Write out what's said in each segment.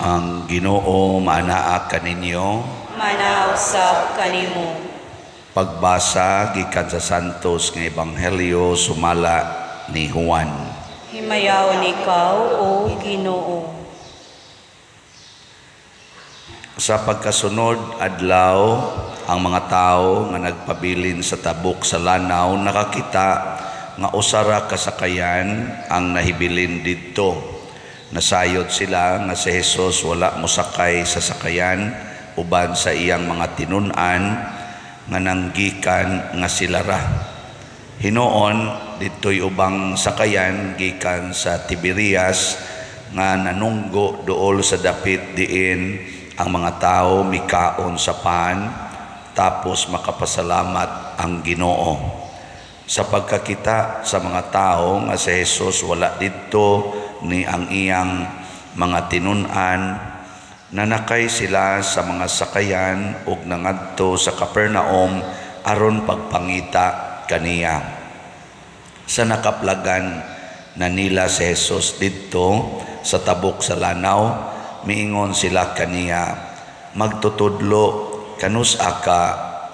Ang Ginoo maanaa kaninyo. Manaa usab kanimo. Pagbasa gikan sa Santos nga Ebanghelyo sumala ni Juan. Himayaon ikaw, O Ginoo. Sa pagkasunod adlaw, ang mga tawo nga nagpabilin sa tabok sa lanaw nakakita nga usa ra ka sakayan ang nahibilin didto. Nasayod sila nga si Jesus wala mosakay sa sakayan uban sa iyang mga tinun-an nga nanggikan nga sila ra. Hinuon didto'y ubang sakayan gikan sa Tiberias nga nanunggo duol sa dapit diin ang mga tawo mikaon sa pan tapos makapasalamat ang Ginoo. Sa pagkakita sa mga tawo nga si Jesus wala didto ni ang iyang mga tinun-an, nanakay sila sa mga sakayan ug nangadto sa Capernaum aron pagpangita kaniya. Sa nakaplagan na nila si Jesus didto sa tabok sa lanaw, miingon sila kaniya, "Magtutudlo, kanus-a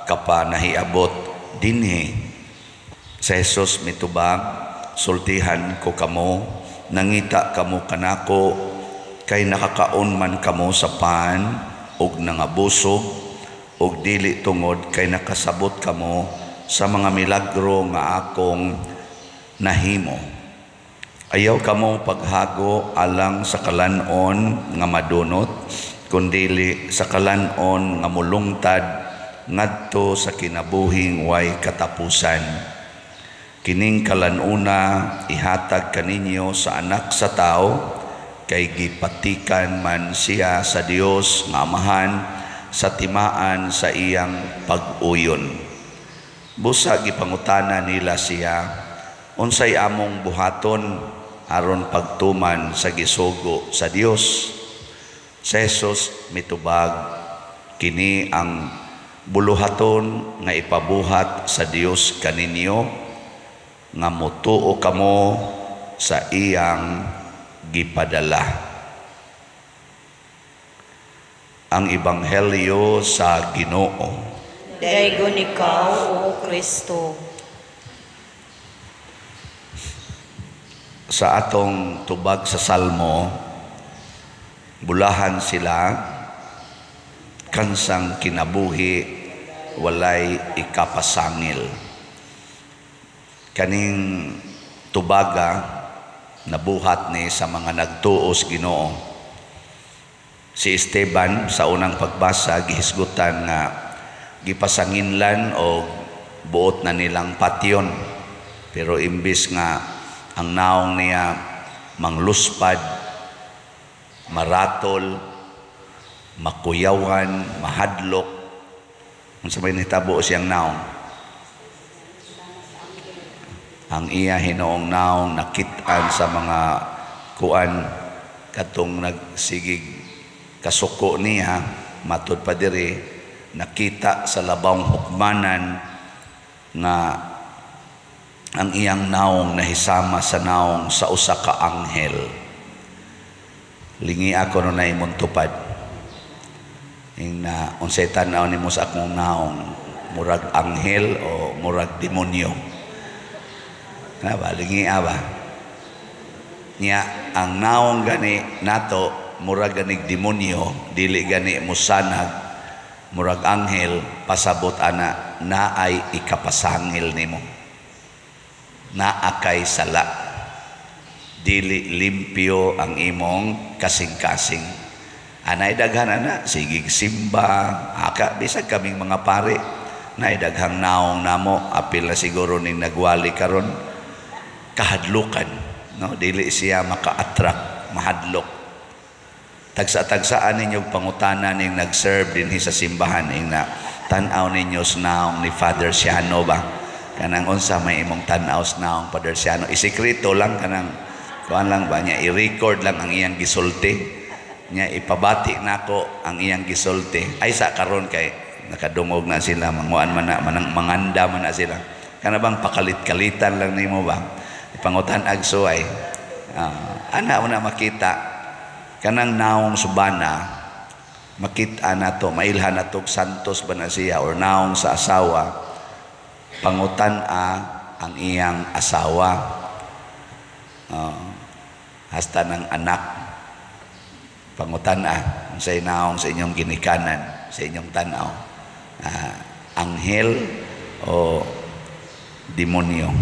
ka pa nahiabot dinhi?" Si Jesus mitubag, "Sultihan ko kamo, nangita kamo kanako kay nakakaon man kamo sa pan ug nangabusog, ug dili tungod kay nakasabot kamo sa mga milagro nga akong nahimo. Ayaw kamo paghago alang sa kalan-on nga madunot, kundili sa kalan-on nga mulungtad ngadto sa kinabuhing way katapusan. Kining kalan-ona ihatag kaninyo sa Anak sa Tao, kay gipatikan man siya sa Dios nga Amahan sa timaan sa iyang pag-uyon." Busa gipangutana nila siya, "Unsay among buhaton aron pagtuman sa gisugo sa Dios?" Si Jesus mitubag, "Kini ang buluhaton nga ipabuhat sa Dios kaninyo, nga motuo kamo sa iyang gipadala." Ang Ebanghelyo sa Ginoo. Daygon ikaw, O Kristo. Sa atong tubag sa Salmo, bulahan sila kansang kinabuhi walay ikapasangil. Kaning tubaga nabuhat ni sa mga nagtuos Ginoo. Si Esteban sa unang pagbasa gihisgutan nga gipasanginlan o buot na nilang patyon, pero imbis nga ang naong niya mangluspad, maratol, makuyawan, mahadlok, unsa may nahitabo siyang naong? Ang iya hinoong naong nakit-an sa mga kuan katong nagsigig kasuko niya, matud pa diri nakita sa labawng hukmanan nga ang iyang naong nahisama sa naong sa usa ka anghel. Lingi ako no na imong tupad. Ing na unsay tan-aw nimo sa akong naong, murag anghel o murag demonyo? Na ba, lingi ba? Nya ang naong gani nato murag ganig demonyo, dili gani musanag, murag anghel, pasabot ana naay ikapasangil nimo. Naa kay sala. Dili limpyo ang imong kasing-kasing. Anay daghan ana sigig simba, aka bisag kaming mga pare, naay daghang naong namo, apil na siguro ning nagwali karon kahadlukan, no? Dili siya maka-attract, mahadlok. Tagsa-tagsaan ninyo pangutana ning nag-serve dinhi sa simbahan, ing na tan-aw ninyo sa naong ni Father Siano ba? Kanang unsa may imong tan-aw sa naong Father Siano? Isikreto lang kanang kuan lang ba niya, i-record lang ang iyang gisulti. Niya ipabati nako ang iyang gisulti. Ay sa karon kay nakadungog na sila, manguan man na, manang manganda man na sila. Kana bang pakalit-kalitan lang nimo ba? Ipangutan ag suway. Ana mo na makita. Kanang naong sa bana, makita nato, mailhan nato santos ba na siya or naong sa asawa, pangutan-a ang iyang asawa. Hasta ng anak. Pangutan-a unsay naong sa inyong ginikanan, sa inyong tanaw. Anghel o demonyo.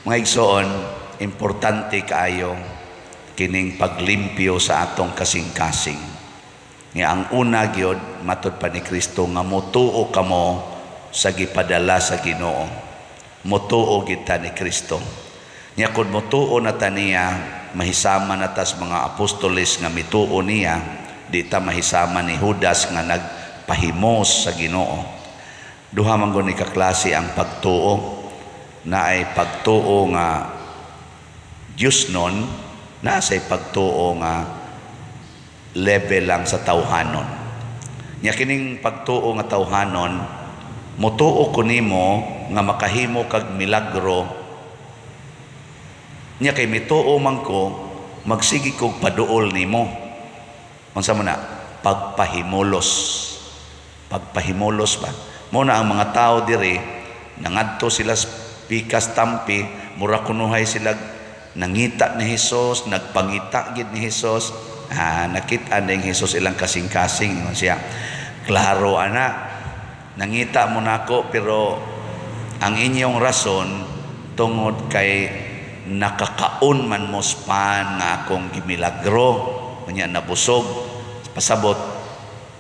Mga igsoon, importante kaayo kining paglimpyo sa atong kasing-kasing. Nga ang una gyud, matud pa ni Kristo nga motuo kamo sa gipadala sa Ginoo. Motuo kita ni Kristo. Nya kun motuo na ta niya, mahisama na tas mga apostoles nga mituo niya, di ta mahisama ni Judas nga nagpahimos sa Ginoo. Duha man gud ni kaklase ang pagtuo, na ay pagtuo nga Diyos nun, na say pagtuo nga level lang sa tawhanon. Nya kining pagtuo nga tawhanon, motuo ko nimo nga makahimo kag milagro. Nya kay mituo man ko, magsige kog paduol nimo. Unsa man na? Pagpahimulos. Pagpahimulos ba? Mo na ang mga tao diri nangadto sila sa pikas tampi, mura kunuhay sila nangita ni Hesus, nagpangita gid ni Hesus. Nakita ni Hesus ilang kasing-kasing, ingon siya. Klaro ana, nangita mo nako, pero ang inyong rason tungod kay nakakaon man mo span nga akong gimilagro, unya nabusog. Pasabot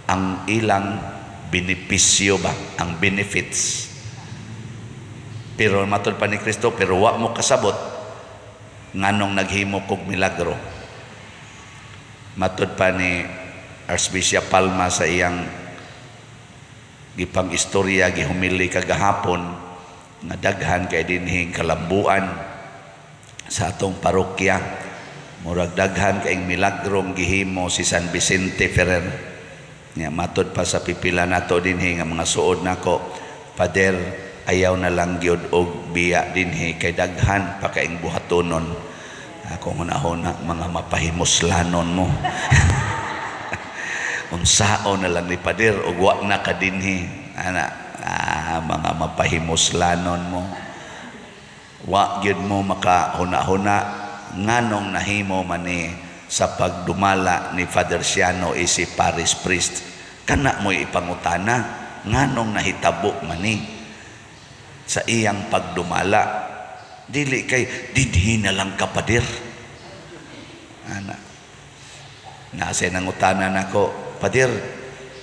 ang ilang benepisyo ba, ang benefits. Pero matud pa ni Kristo, pero wa mo kasabot nganong naghimo kog milagro. Matud pa ni Archbishop Palma sa iyang gipang istorya, gihumili kagahapon nga daghan kay dinhing kalambuan sa atong parokya. Murag daghan kaing milagrong gihimo si San Vicente Ferrer. Nya matud pa sa pipila nato dinhi nga mga suod nako, "Pader, ayaw na lang gyud og biya dinhi kay daghan pa kaing buhatonon." Ako hunahuna, mga mapahimuslanon mo. Unsaon na lang ni Pader og wa na ka dinhi ana, mga mapahimuslanon mo. Wa gyud mo makahuna-huna nganong nahimo man ni sa pagdumala ni Father Siano isi parish priest. Kana mo'y ipangutana, nganong nahitabo man ni sa iyang pagdumala. Dili kay dinhi na lang ka, Pader. Ana. Nasa nangutana nako, "Pader,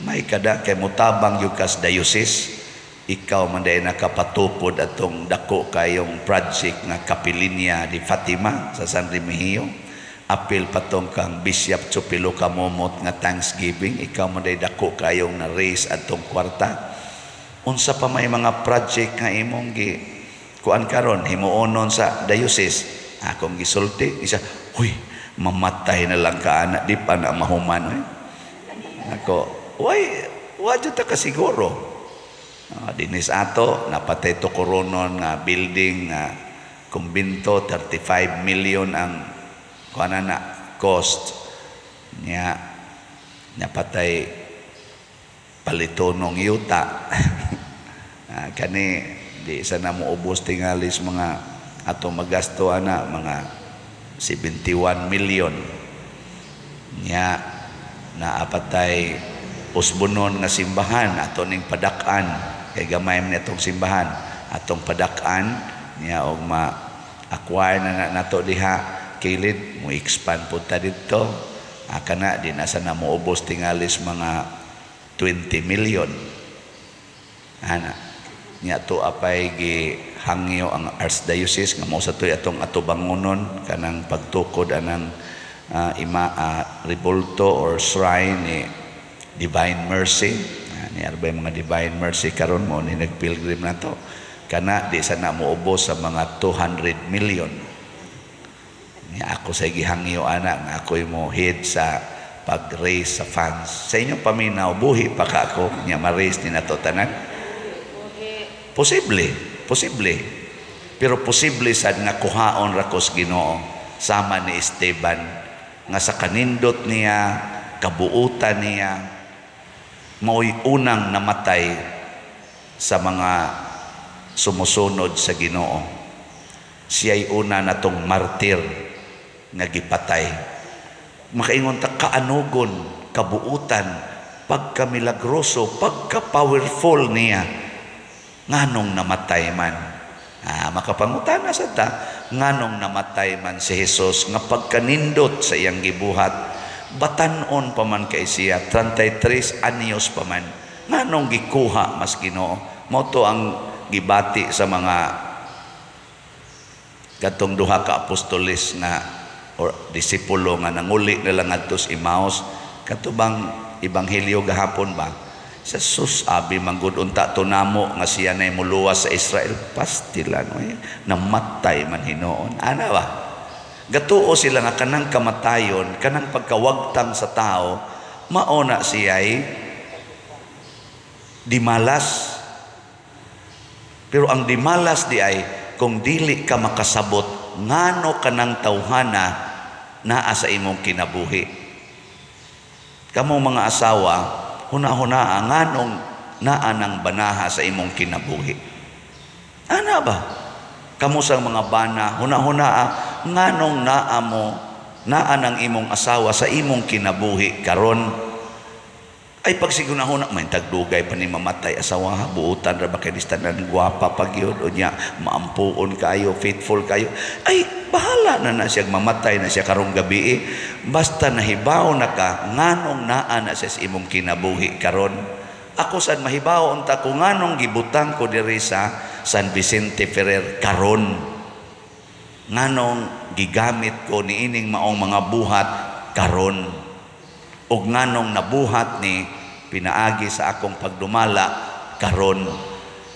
may kada kay mutabang yung kas diocese, ikaw man dahil nakapatukod atong dako kayong project nga Kapilinya di Fatima sa San Remigio. Apil patong kang Bishop Chupilo Kamomot nga Thanksgiving, ikaw man dahil dako kayong na-raise atong kwarta. Unsa pa may mga project nga imong gi kuan karon himuonon sa diocese?" Akong gisulti isa, "Huy, mamatay na lang ka ana, di pa na mahuman." Eh. Ako, "Way, wa jud ta kasiguro." Dinis ato napatay to koronon nga building nga kumbinto, 35 million ang kuan na cost niya. Napatay palitonong yuta. Kani di sa na mo ubos tingalis mga ato magasto ana mga 71 million. Nya naapatay usbonon nga simbahan ato ning padak-an kay gamay man atong simbahan, atong padak-an niya og ma-acquire na nato diha kilid, mo expand pud ta didto. Kana di na sa na moubos tingalis mga 20 million ana. Nya to apay gi hangyo ang Archdiocese nga mao sa toy atong atubangonon kanang pagtukod anang ima rebulto or shrine ni Divine Mercy. Ni arbay mga Divine Mercy karon mo ni nagpilgrim na to. Kana di sa na moubos sa mga 200 million. Ni ako sa gihangyo ana nga ako'y mo head sa pag-raise sa funds. Sa inyong paminaw, buhi pa ka ako nya ma-raise ni nato tanan? Posible, posible. Pero posible sad nga kuhaon ra kos Ginoo sama ni Esteban. Nga sa kanindot niya, kabuutan niya, mao'y unang namatay sa mga sumusunod sa Ginoo. Siya'y una natong martir nga gipatay. Makaingon ta, kaanugon, kabuutan, pagkamilagroso, pagka-powerful niya, nganong namatay man? Ah, makapangutana sa ta, nganong namatay man si Jesus nga pagkanindot sa iyang gibuhat, batanon pa man kay siya, 33 anyos pa man, nganong gikuha mas Ginoo? Mao to ang gibati sa mga katong duha ka apostoles nga or disipulo nga nanguli na lang ngadto sa Emmaus, katubang ebanghelyo gahapon ba? Sa sus, abi manggod unta to namo nga siya na muluwas sa Israel, pastilan oy, namatay man hinuon. Ana ba? Gatuo sila nga kanang kamatayon, kanang pagkawagtang sa tao, mao na siya'y dimalas. Pero ang dimalas di ay kung dili ka makasabot ngano kanang tawhana naa sa imong kinabuhi. Kamo mga asawa, huna-huna nganong naa ng banaha sa imong kinabuhi. Ana ba? Kamo sa mga bana, huna-huna nganong naa mo, naa ng imong asawa sa imong kinabuhi karon. Ay pagsigunahuna, may tagdugay pa ni mamatay asawa, buutan ra ba kay tanan, gwapa pa gyud, unya maampuon kayo, faithful kayo. Ay bahala na na siya, mamatay na siya karong gabi eh. Basta nahibaw na ka nganong naa na siya sa imong kinabuhi karon. Ako sad mahibaw unta ko nganong gibutang ko diri sa San Vicente Ferrer karon. Nganong gigamit ko niining maong mga buhat karon. Og nganong nabuhat ni pinaagi sa akong pagdumala karon.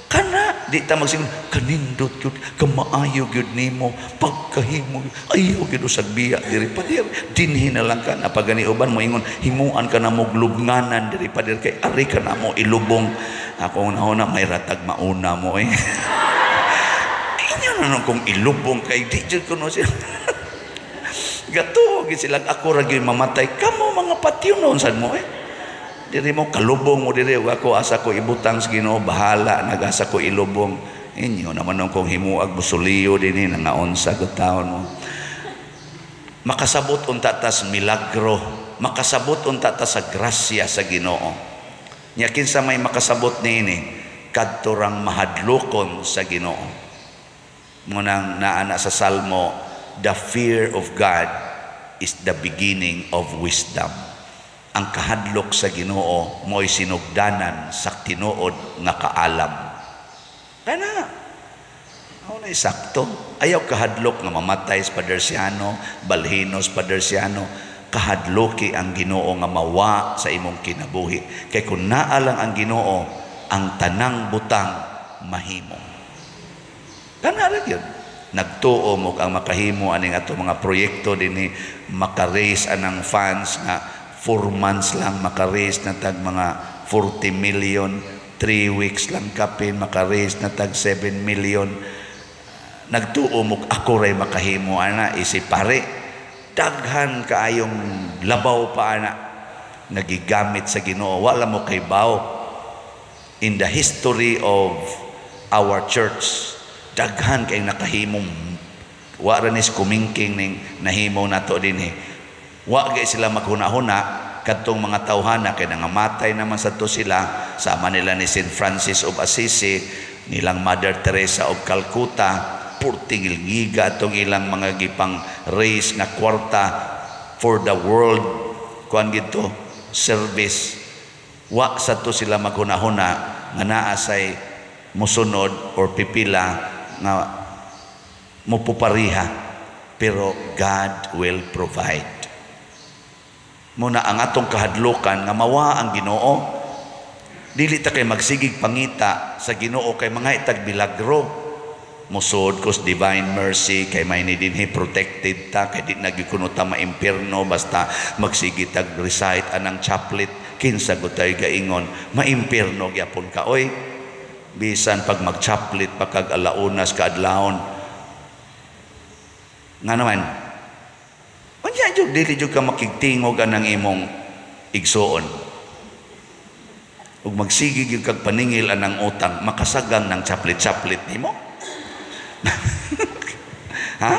Kana di ta magsingon kanindot gyud, kamaayo gyud nimo, pagkahimo ayaw gyud usag biya diri pader, dinhi na lang ka na. Pagani uban mo ingon, himuan ka na mo lubnganan diri pader kay ari ka na mo ilubong. Ako na may ratag mauna mo eh. Inyo na nung kung ilubong kay di jud kuno siya. Gato gid sila, ako ra gyud mamatay, kamo mga patyo noon sad mo eh. Diri mo kalubong mo diri, ako asa ko ibutang sa Ginoo, bahala nagasa ko ilubong. Inyo naman nung kung himuag musuliyo dinhi nangaunsa ko taon mo. Makasabot unta tas milagro, makasabot unta ta sa grasya sa Ginoo. Nya kinsa may makasabot niini, kadto rang mahadlokon sa Ginoo. Munang naa na sa Salmo, the fear of God is the beginning of wisdom. Ang kahadlok sa Ginoo mo'y sinugdanan sa tinuod nga kaalam. Kana, ako na sakto. Ayaw kahadlok nga mamatay sa Padersiano, balhinos Padersiano, kahadloki ang Ginoo nga mawa sa imong kinabuhi. Kay kung naa lang ang Ginoo, ang tanang butang mahimo. Kana ra gyud. Nagtuo mo ang makahimo aning ato mga proyekto dinhi, maka-raise anang funds nga 4 months lang maka-raise na tag mga 40 million, 3 weeks lang kapin maka-raise na tag 7 million. Nagtuo mo ako ray makahimo ana isi pare. Daghan kaayong labaw pa ana nagigamit sa Ginoo, wala mo kay baw. In the history of our church, daghan kay nakahimong wa ra nis kumingking ning nahimo nato dinhi. Wa gay sila maghuna-huna kadtong mga tawhana kay nangamatay naman sadto sila, sama nila ni Saint Francis of Assisi, nilang Mother Teresa of Calcutta, purting ngiga atong ilang mga gipang raise nga kwarta for the world kuan gito service. Wa sadto sila maghuna-huna nga naa say musunod or pipila nga mupupariha, pero God will provide. Muna ang atong kahadlukan nga mawa ang Ginoo, dili ta kay magsigig pangita sa Ginoo kay mga itag milagro. Musod kos divine mercy kay may ni dinhi protected ta kay di na gyud kuno ta maimpierno basta magsige tag recite anang chaplet, kinsa gud tay gaingon maimpierno gyapon ka oy. Bisan pag mag-chaplet pa kag alaunas kaadlawon nga naman Unya jud dili jud ka makigtingog anang imong igsuon. Ug magsige gyud kag paningil anang utang, makasagang ng chaplit-chaplit nimo. Ha?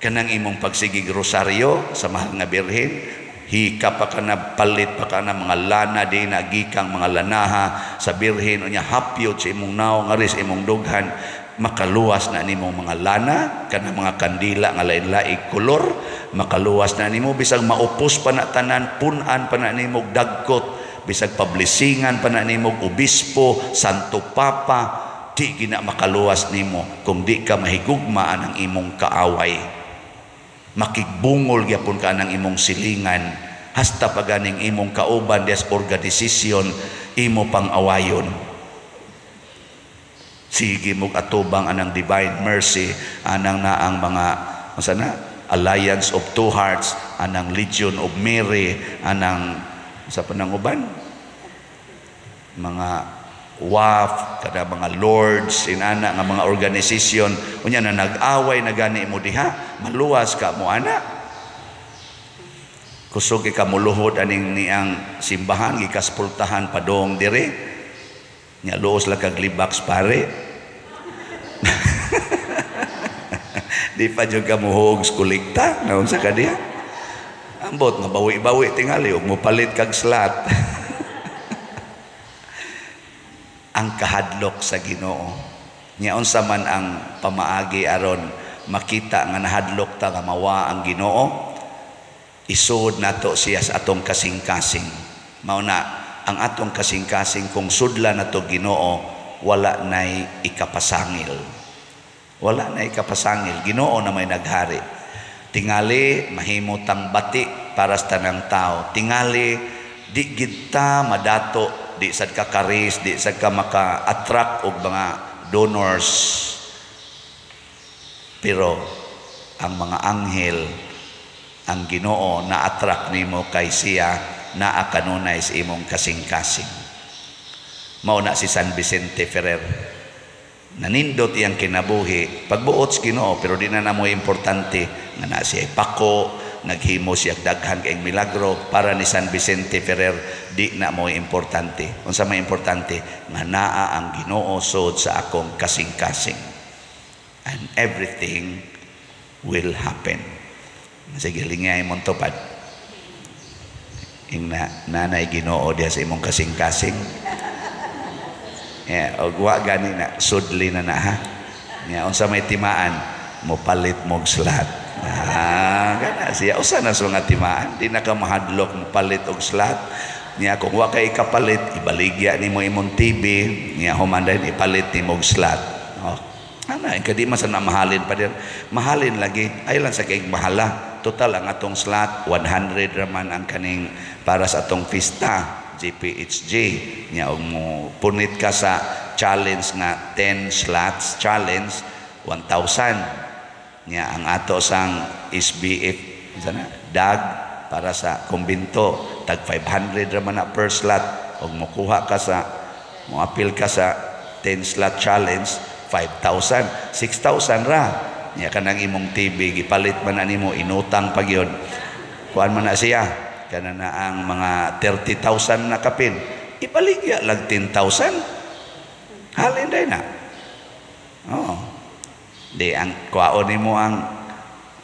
Kanang imong pagsigig rosaryo sa mahal nga Birhen, hika pa ka na, palit pa ka na mga lana di na gikang mga lanaha sa Birhen, unya hapyot sa imong naong aris imong dughan, makaluwas na nimong mga lana kanang mga kandila nga lain-laing kolor, makaluwas na nimo bisag maupos pa na tanan, pun-an pa na nimo dagkot, bisag pablisingan pa na nimo obispo, Santo Papa, di gina makaluwas nimo kung di ka mahigugma anang imong kaaway. Makigbungol gyapon ka anang imong silingan, hasta paganing imong kauban des organisasyon imo pang awayon. Sige mog atubang anang Divine Mercy, anang naang mga unsa na, Alliance of Two Hearts, anang Legion of Mary, anang sa panang uban mga WAF, kada mga lords inana nga mga organisasyon, unya na nag-away na gani mo diha, maluwas ka mo ana. Kusog ka muluhod aning niang simbahan, gikaspultahan padong dire. Nya luos lang kag libaks pare. Di pa jud ka muhog kulikta, naunsa ka diha? Ambot nga bawi-bawi tingali ug mopalit kag slot. Ang kahadlok sa Ginoo. Nya unsa man ang pamaagi aron makita nga nahadlok ta nga mawa ang Ginoo, isuod nato siya sa atong kasing-kasing. Mao na ang atong kasing-kasing kung sudla nato Ginoo, wala nay ikapasangil. Wala nay ikapasangil. Ginoo na may naghari. Tingali mahimo tang bati para sa tanang tao. Tingali di gid ta madato, di sad ka karis, di sad ka maka-attract og mga donors. Pero ang mga anghel, ang Ginoo na-attract nimo kay siya naa kanunay sa imong kasing-kasing. Mao na si San Vicente Ferrer. Nanindot iyang kinabuhi pagbuot sa Ginoo, pero di na namo importante nga na siya pako, naghimo siya daghan kayong milagro. Para ni San Vicente Ferrer, di na mo importante. Unsa may importante? Nga naa ang Ginoo sod sa akong kasing-kasing. And everything will happen. Sige, lingay mong tupad. Ing na, nanay Ginoo diha sa imong kasing-kasing. Yeah, og wa gani na sudli na na ha. Nya unsa may timaan, mopalit mog slot. Ah, kana siya usa na sa mga timaan, di na ka mahadlok mopalit og slot. Nya kung wa kay kapalit, ibaligya nimo imong TV, nya human dayon ipalit nimo og slot. Oh. Ana, kadi man sa mahalin pa din. Mahalin lagi, ay lang sa kay mahala. Total ang atong slot 100 raman ang kaning para sa atong pista GPHG. Nya og mo punit ka sa challenge nga 10 slots challenge 1,000. Nya ang ato sang SBF sana dag para sa kumbinto tag 500 raman na per slot. Og mokuha ka sa moapil ka sa 10 slot challenge 5,000, 6,000 ra. Nya kanang imong TV gipalit man na nimo, inutang pa gyud. Kuan man na siya kana na ang mga 30,000 na kapin, ibaligya lang 10,000. Halin day na. Oh. Di ang kuwaon nimo ang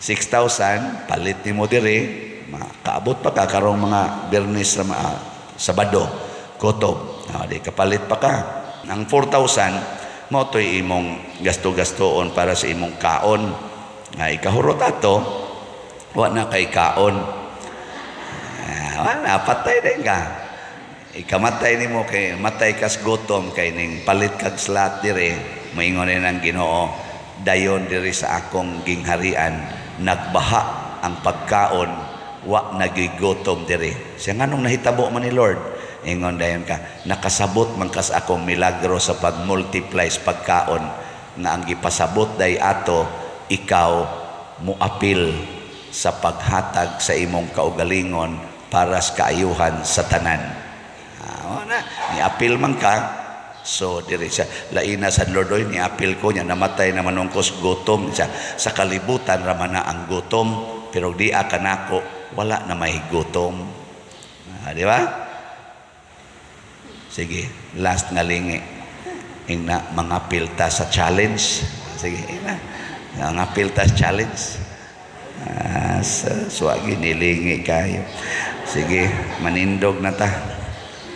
6,000, palit nimo diri, makaabot pa ka karong mga Biyernes sa mga Sabado, kutob. Oh, di kapalit pa ka. Ang 4,000 mao to'y imong gasto-gastoon para sa imong kaon. Nga ikahurot ato, wa na kay kaon. Wala, patay din ka. Ikamatay nimo kay matay kas gutom kay ning palit kag slot dire, moingon ni ang Ginoo, dayon diri sa akong gingharian nagbaha ang pagkaon, wa nagigutom diri. Siya nganong nahitabo man ni Lord? Ingon dayon ka, nakasabot man kas akong milagro sa pag-multiply sa pagkaon nga ang gipasabot day ato, ikaw moapil sa paghatag sa imong kaugalingon para sa kaayuhan sa tanan. Na, niapil man ka, so diri siya laina sa Lord, oy niapil ko niya, namatay naman ko sa gutom siya. Sa kalibutan raman na ang gutom, Pero di kanako, wala na may gutom. Ah, di ba? Sige, last nga lingi. Ingna, mga pilta sa challenge. Sige, ingna. Mga pilta sa challenge. Ah, sa suwagi nilingi kayo. Sige, manindog na ta.